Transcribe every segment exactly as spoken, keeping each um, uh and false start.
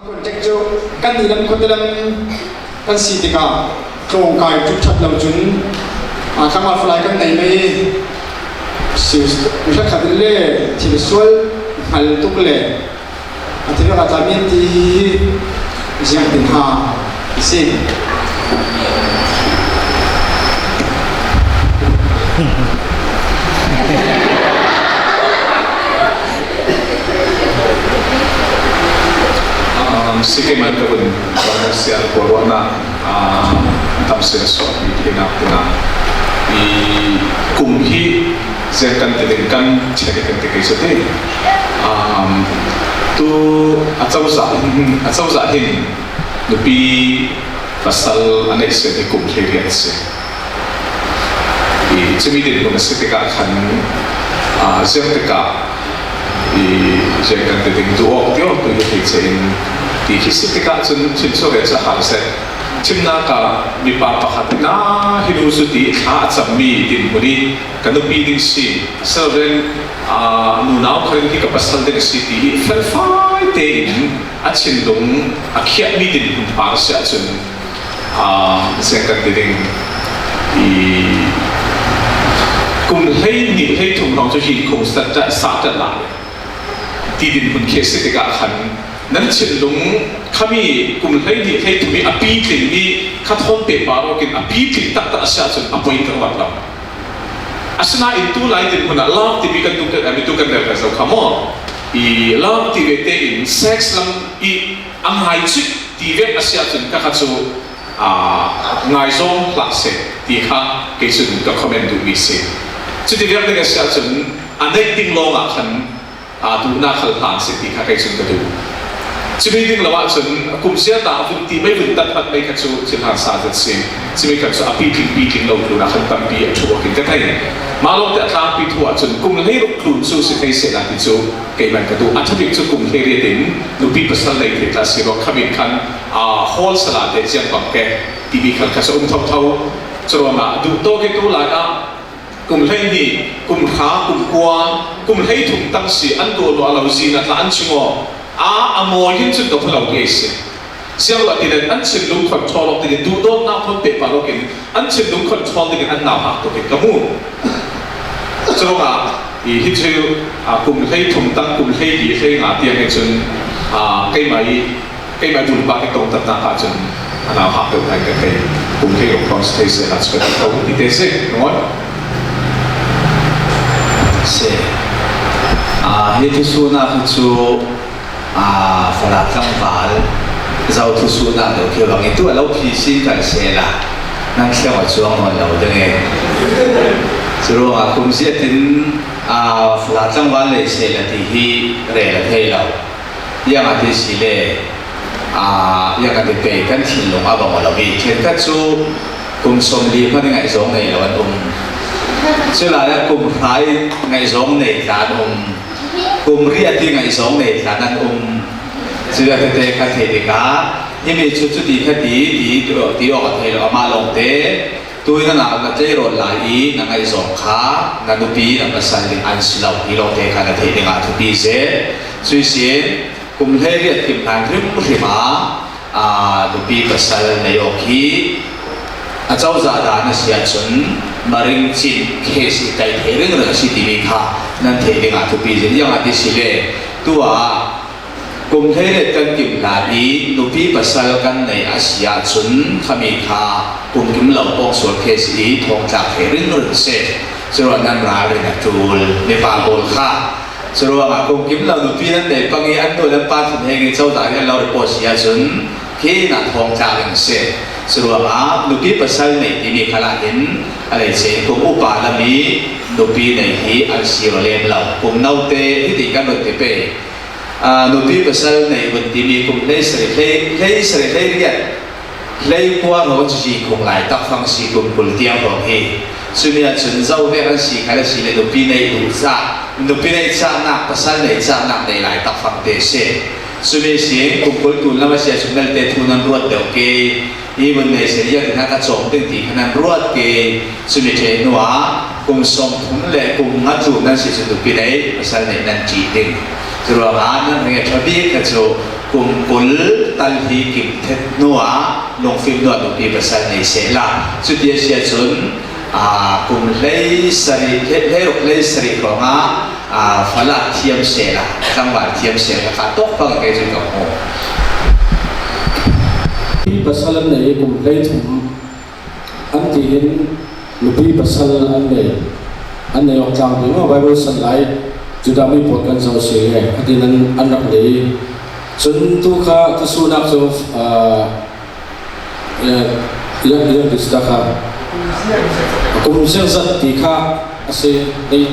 Contact chu kan ni lam khuate lam kan si tikah tlawngkai ṭuk ṭhat lo cun, aa, tlangval falai kan nei mai. Si, mi hrekkhat in le thil sual hngal tuk le a thil a tla mi an ti hi ziangtin ha a si. Um, si keimah ka vun, ah, sial kua ruahnak, ah, tam sial suahpi theinak dingah i kum hi ziang kan ti ding kan check kan ti kei cu ti. Um, tu a cozah hin, a cozah hin nupi pasal a neihsiat hi kum hleiriat a si. I, cumi dinhmun a si tikah khan, aa, ziang tikah, i, ziang kan ti ding, duh awk ti awk tu hi thei cein ti hi si tikah cun thil cu rian cu a hau zet. Thimnak ah mipa pakhat in, "Ah, hi nu cu ti thla a cammi dinhmun i ka nupi ding si, a si lo len, aa, nunau kha in hi ka pasal ding a si," ti i felfai tein a thinlung a khiahmi dinhmun par a si ahcun, aa, ziang kan ti ding, i kum hleihnih hleithum hrawng cu hin khung sat ṭah, sa ṭah lai ti dinhmun khi a si tikah khan nan thinlung khami kum hleihnih hleithum i a pitlingmi kha thawn pehpar awkin a pitling taktak a si ahcun a poi in ka ruat lo. Asinain tu lai dinhmun ah love timi kan tuk, mi tu kan rel zo kha maw? I love ti ve tein sex lam i a ngai cuih ti vek a si ahcun ka kha cu, aa, ngaizawng hlah seh ti kha kei cun ka comment duhmi si. Cuti vek ding a si ahcun a neih ding lawngah khan, aa, duhnak hal hlan seh ti kha kei cun ka duh. Cumi ding lo ahcun a kum ziata a vun ti mai, vun tat hmat mai kha cu thil hlan sa zet si. Cumi kha cu a pitling, pitling lo tlunah khan tampi a ṭhu awk in ka thei. Mah lawngte a tlangpi thu ahcun kum hleiruk tlun cu si thei sehla ti cu keimah ka duh. A ṭha bik cu kum hleiriat in nupi pasal nei thei tla si ruang kha min khan, aa, hawl sala te ziang bang ke timi khal kha cu um thotho. Curuangah duh tawk i tu lai ah kum hleihnih, kum hra, kum kua, kum hleithum tang si an tuah luah lo, zin a tla an chim aw. A, a mawi hin cun ka hmu lo ti a si. Ziang ruah ti len an thinlung control awk dingin, duhdawtnak thawn pehpar awkin an thinlung control dingin an nauhak tuk in ka hmu. Curuangah i hi cu, a, kum hleithum tang, kum hleili, hleinga tiang hi cun, a, keimah i Keimah bulpak i tongtatnak ahcun a nauhak deuh hna in ka thei. Kum hleiruk hrawng si thei sehla cu ka duh ko ti te si. Nangawn si. Aa, hi thusuhnak hi cu, aa, Falam tlangval Zo thusuhnak deuh khi bang i tu a lo phi sin kan sehla nan thleng aw cuang nawn lo ding i. Curuangah kum ziatin, aa, Falam tlangval lei sehla ti hi rel a thei lo. Ziangah ti si le, aa, ziangah ti pei kan thinlung a bang aw lo i, khenkhat cu kum sawmli hmanh i ngaihzawng nei lo an um. Culai ah kum hra i ngaihzawng nei tla an um. Kum riat i ngaihzawng nei tla an um. Cuah tete kha thei tikah, himi cu cuti kha ti, ti, ti awk a thei lo, amah lawngte. Tu in na, na tleirawl lai i na ngaihzawng kha na nupi, na pasal ding an si lo ti lawngte kha na theih dingah thupi seh. Cuih sin, kum hleiriat kim hlan hrimhrim ah, aa, nupi pasal nei awk hi a cozah dan a si ahcun, maring cin case i kai thei ringring a si timi kha nan theih dingah thupi seh. Ziangah ti si le, tu ah, kum hleiriat kan kim hlan i nupi pasal kan nei a si ahcun, khami kha kum kim lo pawngsual case i thawngtlak thei ringring seh. Curuangah nan ralrin a ṭul, mipa pawl kha. Curuangah kum kim lo nupi nan nei pang i an nu nan pa thinheng i cozah hi an lo report si ahcun, khi na thawngtlak ring seh. Curuangah nupi pasal nei timi khalah hin a lei cei kum upa lam i nupi nei hi an si ro lem lo. Kum note hiti kan run ti pei. Aa, nupi pasal nei hun timi kum hleisarih, hlei, hleisarih, hleiriat, hleikua hrawng cu zi khung lai tak fang si, kum kul tiang hrawng hi. Cumi ahcun zo vek an si kha le si le nupi nei duh cah, nupi nei cahnak, pasal nei cahnak nei lai tak fang te si. Cumi si kum kul tlun lam a si ahcun nalte thu nan ruat deuh ke. Hi vun nei si, ziah ti hna ka cawm ding ti kha nan ruat ke. Cumi ṭheh hnu ah kum sawmthum le kum nga tlun nan si cu nupi nei pasal nei nan ṭih ding. Curuangah nan ring a ṭha bik kha cu, Kum kul tal hi kim thet hnuah lungfim hnuah nupi pasal nei sehla. Cuti a si ahcun, aa, kum hleisarih, hle-, hleiruk hleisarih ruangah, aa, fala thiam sehla, tlangval thiam sehla kha tawk bang kei cu ka hmu. Nupi pasal an nei kum hleithum an tihin nupi pasal an nei, an nei awk tlangpi maw, Bible san lai Judah mi pawl kan zoh si le, a tin an, an rak nei. Cun tu kha tu sunak cu, aa, eh, yang, yang dista kha, kum ziangzat ti kha a si, nei,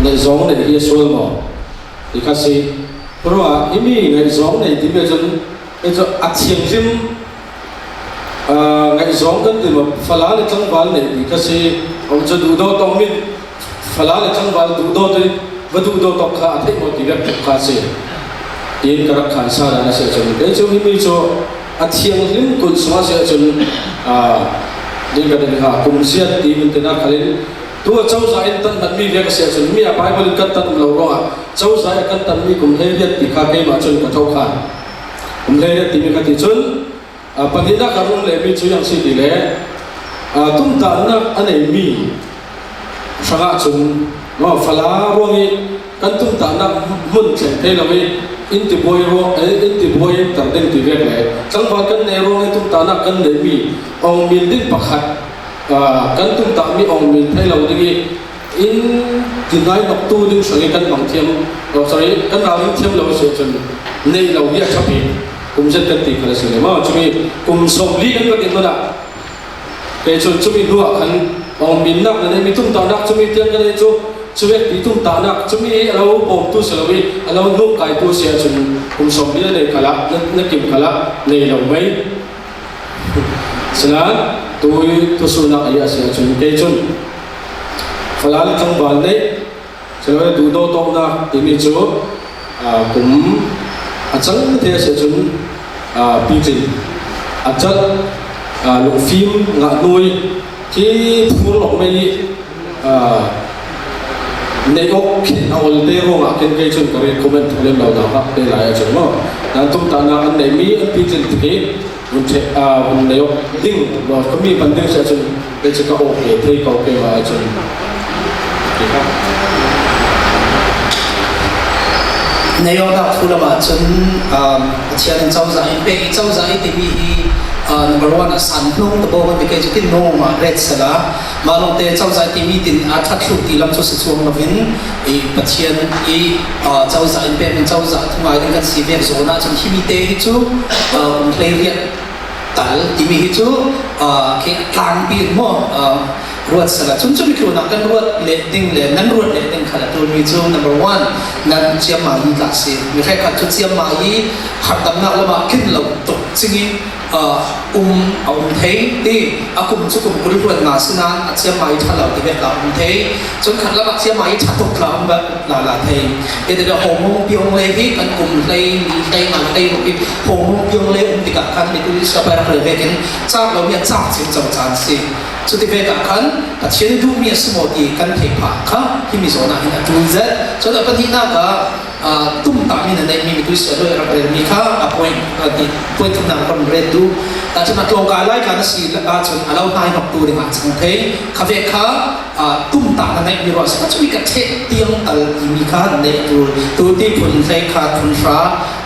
nei zong nei hi a sual maw? Ti kha si. Ruah, himi ngaihzawng nei timi ahcun, hi cu a thianghlim, aa, ngaihzawng kan ti maw, fala le tlangval nei ti kha si. Om cu duhdaw tawk min, fala le tlangval duhdaw te, va duhdaw tawk kha a theih maw ti vek tuk kha si. Tiin ka rak khan sa dan a si ahcun, kei cu himi cu a thianghlim kulh sungah si ahcun, aa, din ka din ha, kum ziat ti min te nak khalin, tu a cozah in tan hmanmi vek a si ahcun, mi a Bible in kan tan um lo ruangah, cozah i kan tanmi kum hleiriat ti kha keimah cun ka thokhan. Kum hleiriat timi kha ti cun, aa, pahnihnak a rung lemi cu yang si ti le, aa, tumtahnak a neimi hrangah cun, maw, fala ruang i kan tumtahnak hmun thleng thei lo i, in tibuai ruang, eh, in tibuai in tar ding ti vek le, tlangval kan nei ruang i tumtahnak kan neimi awngmin ding pakhat, aa, kan tumtahmi awngmin thei lo ding i, in ti hnai nawktu ding hrang i kan bang thiam, oh, sorry, kan ralring thiam lo a si ahcun, nei lo hi a ṭha bik, kum zet kan ti kha a si le maw, cumi kum sawmli kan rak in hmanh ah, kei cun cumi hnu ah khan awngminnak na neimi tumtahnak cumi tiang ka nei cu, cuvek ti tumtahnak cumi a lo bawmtu si lo i, a lo hnuk kaitu si ahcun, kum sawmli a nei khalah, na, na kim khalah, nei lo mai. Sinain, tu, tu sunak a si ahcun, kei cun fala le tlangval neih, cun duhdaw tawknak timi cu, aa, kum a cang te a si ahcun, aa, pitlin a cat, aa, lungfim ngah hnu i khi phur lawk mai i, aa, neih awk khi a ol te ruangah khin kei cun ka recommend thawlem lo hna hak te lai ahcun maw? Nan tumtahnak an neihmi an pitlin tik i, hun ṭhe-, aa, hun nei awk ding, maw, ka mi hman ding si ahcun, kei cu ka aw ke thei ko keimah ahcun. Nei awknak thu lam ahcun, um, Pathian in cozah in pek i, cozah i timi hi, uh, number one a san hnung te pawh kan ti, kei cu tin nung ah ret sala. Mah lawngte cozah i timi tin a ṭhat thluh ti lam cu si chuang loin, i Pathian i, uh, cozah in pek, cozah thungai ding kan si vek zawn ahcun himi te hi cu, uh, kum hleiriat tal timi hi cu, aa, khi a tlangpi in maw, aa, ruat sala. Cun cumi tlunah kan ruat leh ding le nan ruat leh ding kha a ṭulmi cu, number one, nan ciammai tla si. Mi hrekkhat cu ciammai harhdamnak lamah tlin lo tuk cingin, aa, um a um thei ti, a kum cu kum kul hluan nga si nain a ciammai ṭha lo ti vek tla um thei. Cun khat lamah ciammai ṭha tuk tla um bak lala thei. Hi ti le hormone piang le hi kan kum hlei, ni hlei, nga hlei ruk hi hormone piang le um tikah khan mi tu sa pai rak rel vekin cak lo mi a cak cin co caan si. Cuti vek ah khan Pathian i duhmi a si maw ti kan theih phah kha himi zawn ah hin a ṭul zet. Cun a pahnihnak ah, aa, tumtahmi na neihmi mi tu sa rak relmi kha a point, aa, ti, point thumnak kan ret duh. Tahṭhim a tlawngkai lai tla na si ahcun a lo hnai hnok tu dingah a cang thei. Kha vek kha, aa, tumtah na neihmi ruang si kha, cumi ka ṭheh tiang tal timi kha nei a ṭul. Tuti phun hleikhat, phun hra,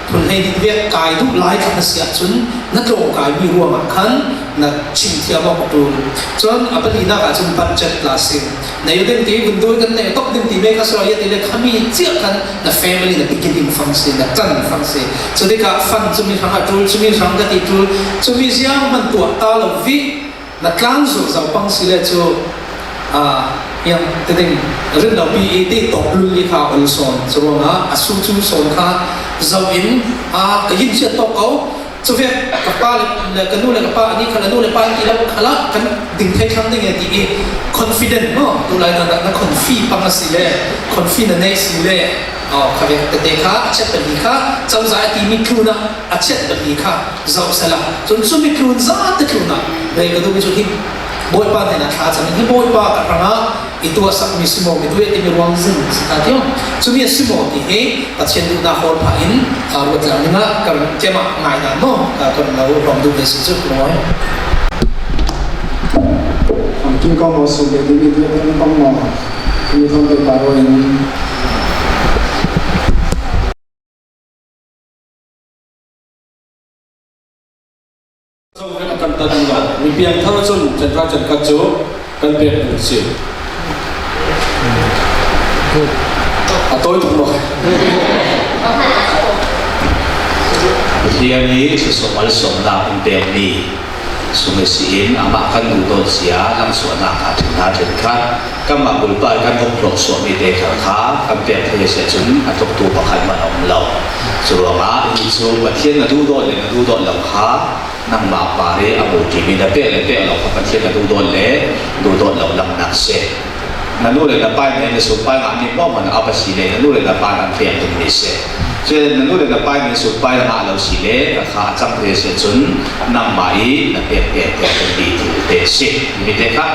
phun hleihnih vek kai duh lai kha na si ahcun na tlawngkaimi ruangah khan na chim thiam awk a ṭul. Cun a palinak ahcun budget tla si. Nei ding ti, vun dul kan nei tok ding ti me kha sual i a ti le khami ciah khan na family na beginning fang si, na ṭan fang si. Cutikah fund cumi hrang a ṭul, cumi hrang ka ti ṭul, cumi ziang hman tuah ta lo vih. Na tlang zulh zo pang si le cu, aa, yang ti ding, rin lo pi i ti tawk lul i kha ol sawn. Curuangah a su cu sawn kha zoh in, aa, ka yin chiat tawk ko. Cu vek ka pa le, le ka nu le ka pa, ani kha le nu le pa ti lo khalah kan ding thei thlang ding e ti i confident maw? Tu lai na, na, na confi pang a si le, confi na nei si le, aw, kha vek tete kha, a chiat pahnih kha, cozah a timi tlunah, a chiat pahnih kha, zoh sala. Cun cumi tlun zate tlunah rel ka duhmi cu hi Bawipa hnenah thla cang in, hi Bawipa ka hrangah I tuahsak mi si maw, mi tuah timi ruang zing si ta tiang. Cumi a si maw ti hi Pathian duhna hawl pha in, a, ruat lang dingah ka run kemah ngaihna maw, a, ka run lo ruang duh ve si cu ka ruai. Ang kin kau maw sum ve ding i tuah timi pang maw. Timi thawng te pa ruai in. Zohkhenh a kan tan lo. Mi piangthar cun chan ṭha chan khat cu kan pek ding si. A tawi tuk lo. Pathian i sawh malsawmnak in pekmi sung ihsin amah kan duhdawt cia langsuahnak ah ṭhen hna ṭhenkhat kanmah bulpa kan vok hlawh suahmi te khal kha kan pek thei a si ahcun a tuktu pakhat hmanh a um lo. Curuangah hi cu Pathian na duhdawt le na duhdawt lo kha nangmah par i a mu ṭimi na pek le pek lo kha Pathian na duhdawt le duhdawt lo langnak si. Na nu le na pa nih na sunpai ngahmi hmuahhmuah a va si le na nu le na pa an pek dingmi si. Cun na nu le na pa nih sunpai na ngah lo si le ka kha a cang thei a si ahcun nangmah i na pek pek pek kan dih thil te a si. Mi te kha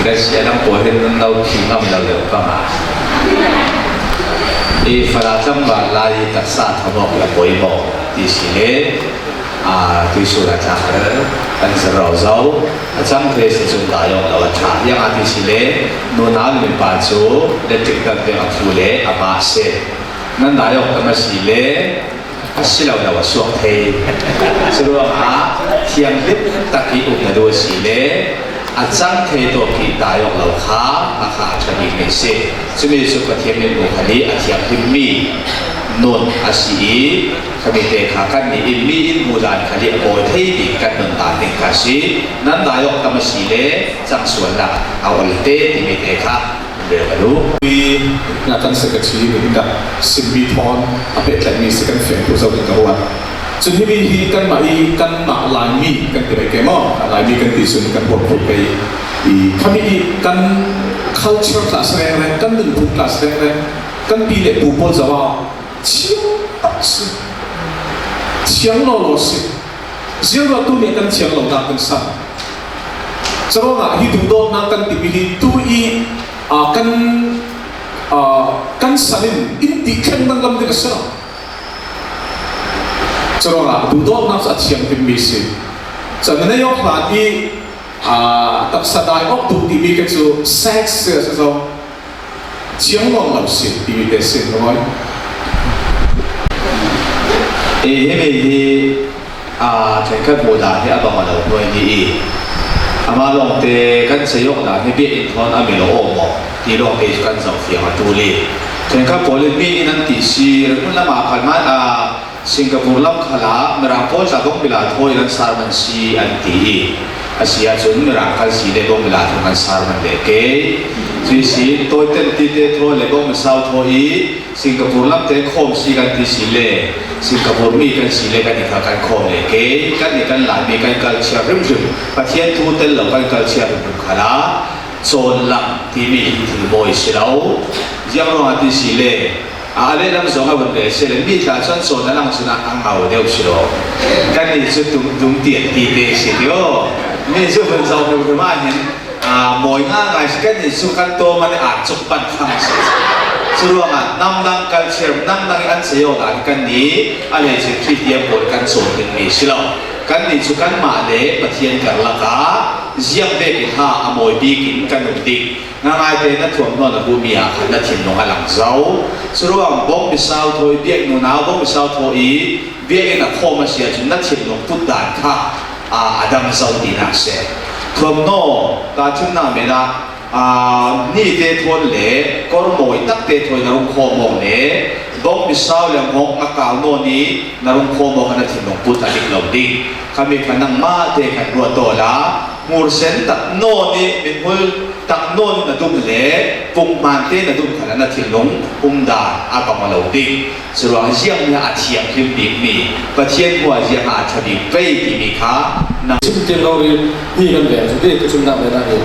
Kan sialam pawl hin nan lo thim ngam lo deuh pang a. I Falam tlangval lai i taksa thamawk le poimaw ti si le, aa, tuisun a tlak kan zirau zo. A cang thei si cun dai awk lo a ṭha. Ziangah ti si le, nunau le mipa cu electric dal pek a phu le amah a si. Nan dai awk tam a si le, a si lo lo a suak thei. Curuangah thianghlim tak i um na duh a si le a cang thei tawk i dai awk lo kha a kha a ṭha bikmi a si. Cumi cu Pathian mitmu khal i a thianghlimmi nun a si i, khami te kha kannih in mi in hmuh dan khal i a bawi thei bik kan nun dan ding kha a si. Nan dai awk tam a si le cang sual lo a ol te timi te kha Rel a duh. Hi na kan secretary nih dah simmi thawn a pehtlaihmi si kan feng tu zoh in ka ruat. Cun himi hi kanmah i kanmah Laimi kan ti ve ke maw? Laimi kan ti cun kan huap phut ve i khami i kan culture tla si rengreng, kan nunphung tla si rengreng, kan pi le pu pawl zoh a thiang tak si, thiang lawlaw si. Ziangruat tu nih kan thiang lo dah kan sang. Curuangah hi duhdawtnak kan timi hi tu i, aa, kan, aa, kan san in in ti thleng danglam ding a si lo. Curuangah duhdawtnak cu a thianghlimmi si. Cun na nei awk hlan i, aa, taksa dai awk duh timi khi cu sex si a si zo. Thiang lawng lo si timi te si, ka ngawi. I himi hi, aa, ṭhenkhat hmuh dan hi a bang a lo hnuai ni i, amah lawngte kan ceih awk dan hi biakinn thawn a mi lo awm awk ti lawngte cu kan zoh fiang a ṭul i, ṭhenkhat pawl in mi in an ti si, ringhmun lam ah khan hmai, aa, Singapore lam khal ah Mirang pawl tla bawngmila thaw in an sermon si an ti i, a si ahcun Mirang khal si le bawngmila thaw in an sermon ve ke. Cuih si tawiten tite thaw le bawngmisau thaw i Singapore lam te khawm si kan ti si le Singapore mi kan si le kan i kha kan khawm ve ke. Kan i kan Laimi kan culture hrimhrim, Pathian thu tel lo kan culture hrimhrim khal ah cawn lang timi hi thil mawi si lo. Ziang ruangah ti si le, a, a lehlam zong a vun ve si le, mi tla cun cawn a lang cun a ngau deuh si lo. Kannih cu tum, tum tian ti te si ti aw. Mi cu vun zoh hrimhrim ah hin, a, mawi ngaingai si, kannih cu kan tawm an i aa cuk panh fang si. Curuangah namdang culture, namdang i an sayawk dan kannih a lei cun Khristian pawl kan cawn dingmi si lo. Kannih cu kanmah le Pathian karlak ah ziang vekin ha a mawi bikin kan um ding. Ngaingai te na thuamhnaw na buhmi ah khan na thinlung a lang zo. Curuang bawngmisau thaw i biak nunau bawngmisau thaw i biakinn a khawm a si ahcun na thinlung put dan kha, aa, a dang zo tinak si. Thuamhnaw tahṭhimnak men ah, aa, hnite thawn le kawrmawi takte thawi na rung khawm awk le bawngmisau le hngawng a kau nawn i na rung khawm awk kha na thinlung put a dik lo ding. Khami kha nangmah te kan ruat awla hmursen tak nawn i mithmul tak nawn in na dum le punghman te na dum khan na thinlung um dan a bang lo ding. Curuang ziang mi a thianghlim bikmi Pathian hmuah ziang a ṭha bik pei timi kha nang chim tiang lo rih. Ni kan veng cu bik ka chimnak ve na hi.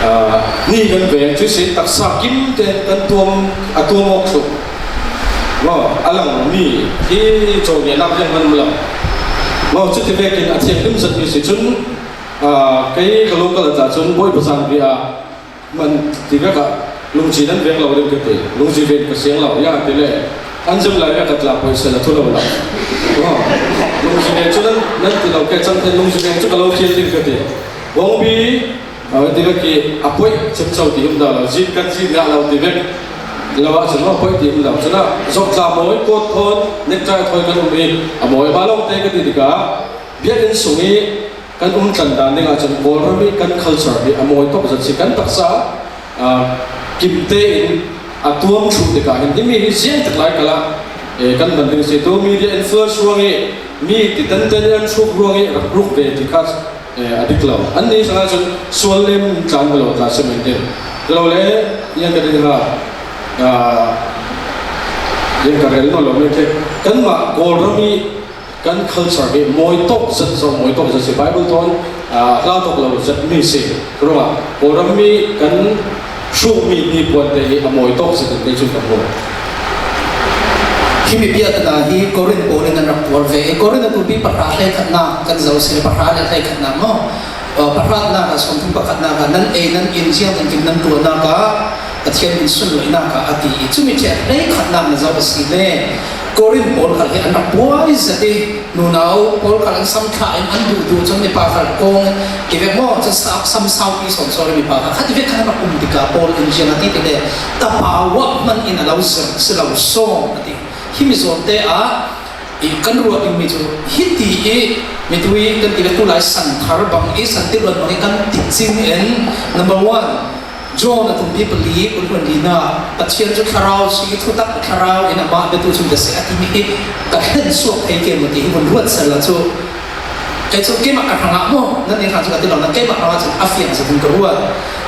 Ah, ni kan veng cu si taksa kim te kan tuam a tuam awk cu. Maw, a lang mi hi chaw nge nak yang man malam. Maw, chuti vekin a thiang lim zat mi si chun, a, kei ka local a ta chun Bawipa zang bia man ti vek a lungsi nan veng lo ding ka ti. Lungsi ven ka siang lo, ya ti le. An zem lai vek a tla poi sel a thu lo la. Maw, lungsi ven chu nan, nan ti lo ke chang te lungsi ven chu ka lo khial ding ka ti. Wong bi, a, ti vek ki a poi chem chau ti um da lo. Zin kan zin ngah lo ti vek. Lo a chun lo poi ti um da. Chun a zok tla mawi, coat thawn, necktie thawn kan um hi a mawi. Ma lo te ka ti dik a. Biak in sung hi kan um tlan dan ding a chun Kawlram hi kan culture hi a mawi tawk zat si kan taksa, a, kim te in a tuam thu dik a hin. Hi mi hi ziang tak lai kala, e, kan ban ding si tu media influence ruang hi mi ti tan tan an thuk ruang hi rak ruk ve ti kha, eh, a dik lo. An ni sanga chun sual lem tlan lo tla semen te. Lo le, yang ka ding ha, ah, yang ka rel no lo me ke. Kan ma Kawlram mi kan culture hi mawi tawk zat zo, mawi tawk zat si Bible ton, ah, hla tawk lo zat mi si. Ruang a, Kawlram mi kan Suk mi ni puan te hi a mawi tawk si kan te chu ka hmu. Hi mi biakna hi Korin Paul in an rak puar ve. Korin a tupi pahra hlei khatna kan zo si pahra le hlei khatna maw? Uh, pahratna ka sawm thum pakhatna ka nan ei nan in ziang nan kim nan tuahna ka Pathian min sunloihna ka a ti. Chumi ṭheh hlei khatna na zo a si le Korin Paul khal hi an rak buai zat i. Nunau pawl khal an sam thla in an duh duh chun mipa khal kawng i vek maw, chun sa-, sam saupi sawm sawm mipa khal khat i vek khan an rak um dik a, Paul in ziang a ti ti le tapa uah hman in a lo zir si lo sawm a ti. Hi mi zawngte ah i kan ruat ding mi chu hiti i mi tui kan ti vek tulai san thar bang i san ti luan bang i kan ti ching in number one, John a tumpi pali, kul hluan lina, Pathian cu thlarau si i thutak thlarau in amah biatu chung te si a timi hi ka thlen suak thei ke maw ti hi vun ruat sal a cu. Kei cu keimah ka hrangah maw, nan nih hrang cu ka ti lo, nan keimah hrangah cun a fiang zat in ka ruat.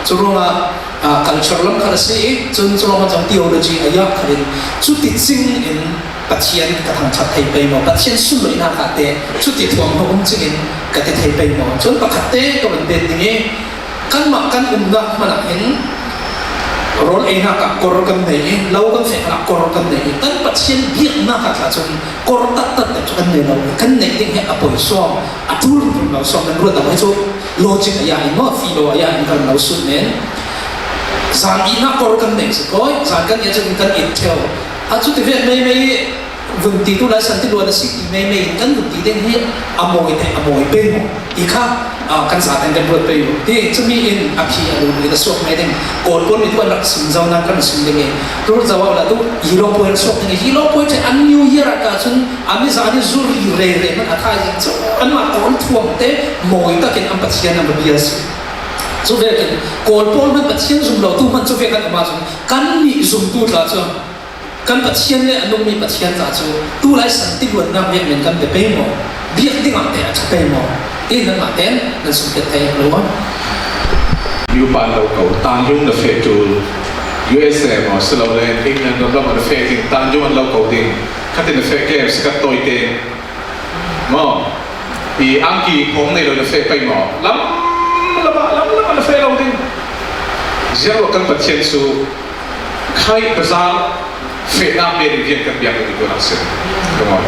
Cu ruangah, ah, culture lam khal a si i, cun cu ruangah cun theology a yak khal in, cuti cing in Pathian ka thangṭhat thei pei maw, Pathian sunloihnak ah te, cuti thuam hnu um cing in ka ti thei pei maw. Cun pakhat te ka van pek ding i, Kanmah kan umnak hmanh ah hin rawl einak ah kor kan nei i, lo kan feh hmanh ah kor kan nei i, kan Pathian biaknak ah tla cun kor taktak te cu kan nei lo i, kan neih ding hi a poi sawm, a ṭul ṭul lo sawm, nan ruat lo hi cu logic a ya in maw, philo a ya in kan lo sut men. Zan ihnak kor kan nei si kawi, zan kan i cun kan it ṭheo. A cu ti ve meimei i, Vun ti tu lai san ti luan a si ti meimei in kan vun ti ding hi a mawi te a mawi pei maw? Ti kha, ah, kan zaten kan ruat pei maw? Ti cumi in a phi a lu in a suak mai ding. Kawl pawl mi tu an rak sim zo nan kan sim ding i. Tu zo a la tu hi lo poi rak suak ding i. Hi lo poi te an New Year a ka cun a mi za ni zuri re re man a khai zing cu an ma kawn thuam te mawi takin an Pathian an bia si. Cu vekin Kawl pawl man Pathian zum lo tu man cu vekan a ma cun kan nih zum tu tla cu Kan Pathian le a nungmi Pathian tla cu tulai san ti luannak biakmen kan pe pei maw? Biak dingah te a ṭha pei maw? Ti nanmah ten nan sungphiat thei lo. Mi upa an lo ko, tanlung na feh ṭul, U S A maw, silole England ram lam an feh ding, tanlung an lo ko ding, khatin na feh ke, sikat tawi te, Maw, i angki phawng nei lo na feh pei maw? Lam, lam, lam, lam na feh lo ding. Ziang lo kan Pathian cu khai bazar fehnak bia ding vian kan biak ding tuan a si. Come on.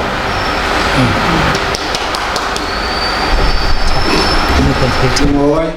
Mawi.